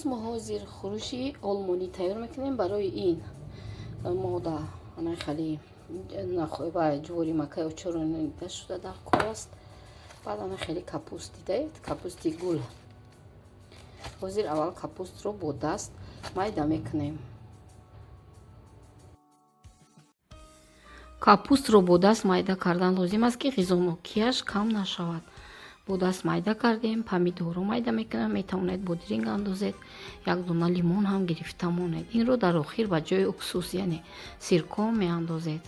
Мо ҳозир хӯриши олмонӣ тайёр мекунем. Барои ин мода ана хеле ва ҷуворимакаи очоронида шуда дар кор аст. Баъд ана хеле капуст дидаед, капусти гул. Ҳозир аввал капустро бо даст майда мекунем. Капустро бо даст майда кардан лозим аст, ки ғизонокияш кам нашавад. Бо даст майда кардем, помидорро майда мекунем. Метавонед бодиринг андозед, як дона лимон ҳам гирифта монед. Инро дар охир ба ҷои уксус, яъне сирко, меандозед.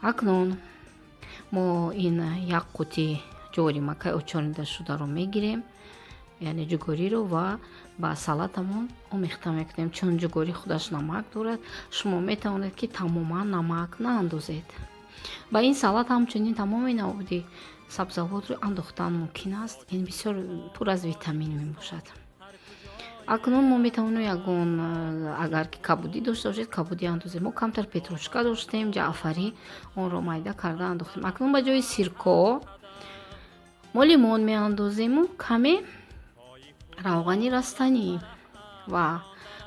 Акнун мо ин як қути ҷуворимакаи очоридашударо мегирем, яъне ҷугориро, ва ба салатамон омехта мекунем. Чун ҷугорӣ худаш намак дорад, шумо метавонед, ки тамоман намак наандозед. Ба ин салат ҳамчунин тамоми навъи сабзавотро андохтан мумкин аст. Ин бисёр пур аз витамин мебошад. Акнун мо метавонем ягон, агар ки кабудӣ дошта бошед, кабудӣ андозем. Мо камтар петрушка доштем, ҷаъфарӣ, онро майда карда андохтем. Акнун ба ҷои сирко мо лимон меандозему каме равғани растанӣ. Ва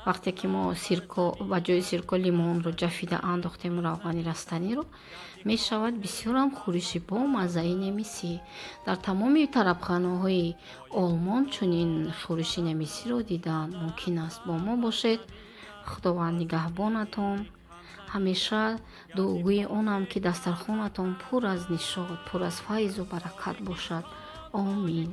вақте ки мо сирко, ба ҷои сирко лимонро ҷафида андохтему равғани растаниро, мешавад бисёрам хӯриши бомаззаи немисӣ. Дар тамоми тарабхонаҳои Олмон чунин хӯриши немисиро дидан мумкин аст. Бо мо бошед, Худованд нигаҳбонатон. Ҳамеша дуогӯи онам, ки дастархонатон пур аз нишот, пур аз файзу баракат бошад. Омин.